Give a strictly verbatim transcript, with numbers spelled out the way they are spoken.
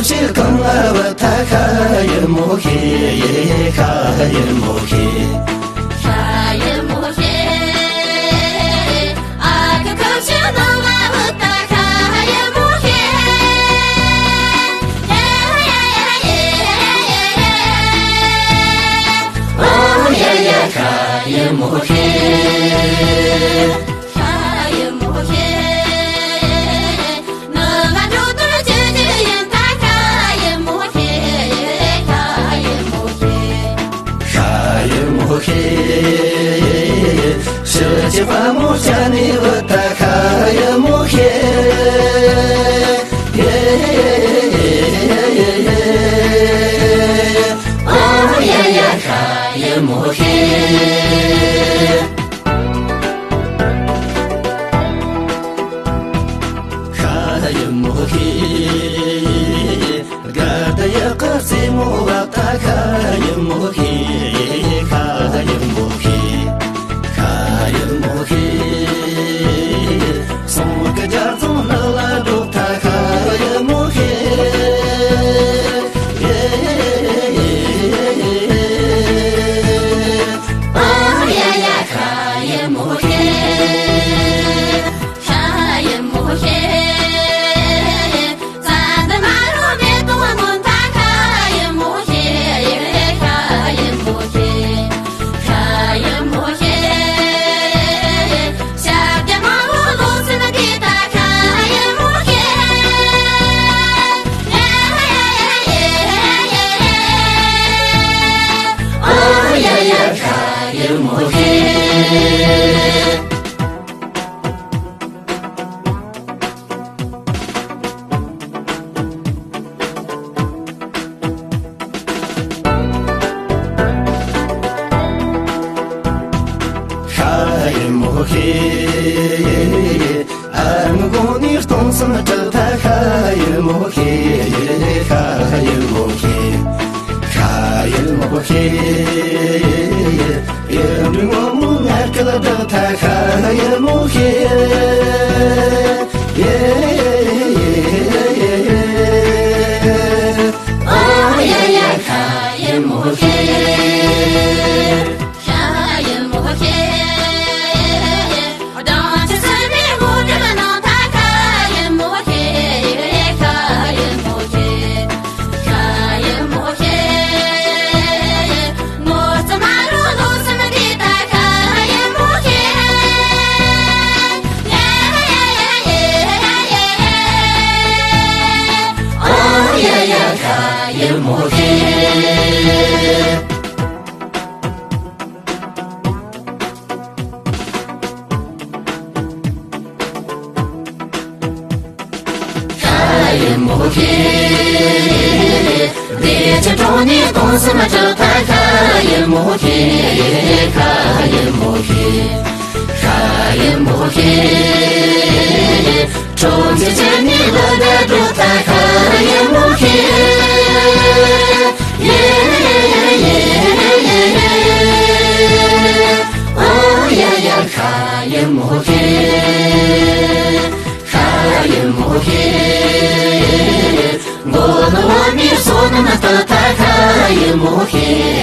ཤེས་གང་ལ་བུ་ད་ཤ་ཡི་མོ་ཤེས། ཤ་ཡི་མོ་ཤེས། ཤ་ཡི་མོ་ཤེས། ཨ་ཁུ་ཁུ་ཤེས་ནང་ལ་བུ་ད་ཤ་ཡི་མོ་ཤེས། ཨོ་ཡ་ཡ་ཤ་ཡི་མོ་ཤེས། ཤ་ཡི་མོ་ཤེས། ནུ་མ་འགྲོ་དུར་ཅི་ཅི་ཡིན་ད། ཤ་ཡི་མོ་ཤེས། ཤ་ཡི་མོ་ཤེས། ཤ་ཡི་མོ་ཤེས། ཤི་ཅི་པ་མོ་ཤ་ནི་བུ་ད་ཤ་ཡི་མོ་ཤེས། ཨོ་ཡ་ཡ་ཤ་ཡི་མོ་ཤེས། ཤ་ཡི་མོ་ཤེས། དགའ་ད་ཡག་གི་སེ་མོ་བ་ད་ཤ་ཡི་མོ་ཤེས། ཤ་ཡི་མོ་ཤེས། ཤ་ཡི་མོ་ཤེས། སོང་གི་རྒྱ་རྫོང་ནགས་ལ་འགྲོ་ད་ཤ་ཡི་མོ་ཤེས། ཨོ་ཡ་ཡ་ཤ་ཡི་མོ་ཤེས། ཤ་ཡི་མོ་ཤེས། ས་འདི་མ་རུ་མེ་ཏོག་མོ་ད་ཤ་ཡི་མོ་ཤེས། ཤ་ཡི་མོ་ཤེས། ཤ་ཡི་མོ་ཤེས། ཤ་རྒྱ་མ་རུ་ལོ་སི་མ་དེ་ད་ཤ་ཡི་མོ་ཤེས། ཨོ་ཡ་ཡ་ཤ་ཡི་མོ་ཤེས། ཤ་ཡི་མོ་ཤེས། ཨ་མོ་གོ་ནི་སྟོང་སམ་ཏྲ་ད་ཤ་ཡི་མོ་ཤེས། ཤ་ཡི་མོ་ཤེས། ཤ་ཡི་མོ་ཤེས། ཡི་མོ་མོ་ངར་ཀལ་ད་ད་ཤ་ཡི་མོ་ཤེས། ཨོ་ཡ་ཡ་ཤ་ཡི་མོ་ཤེས། ཤ་ཡི་མོ་ཤེས། ཤ་ཡི་མོ་ཤེས། བདེ་ཆེན་གྲོང་ནས་གཏོང་སེམས་སྤྲོ་ཐལ། ཤ་ཡི་མོ་ཤེས། ཤ་ཡི་མོ་ཤེས། ཤ་ཡི་མོ་ཤེས། ཁྲོམ་གྱི་ཆེན་ནས་ལོ་ཟླ་འགྲོ་ཐལ། ཤ་ཡི་མོ་ཤེས། ཨོ་ཡ་ཡ། ཤ་ཡི་མོ་ཤེས། ཤ་ཡི་མོ་ཤེས། མགོ་ནས་འོག་མའི་བསོད་ནམས་བསྟོད་ཐལ། ཤ་ཡི་མོ་ཤེས།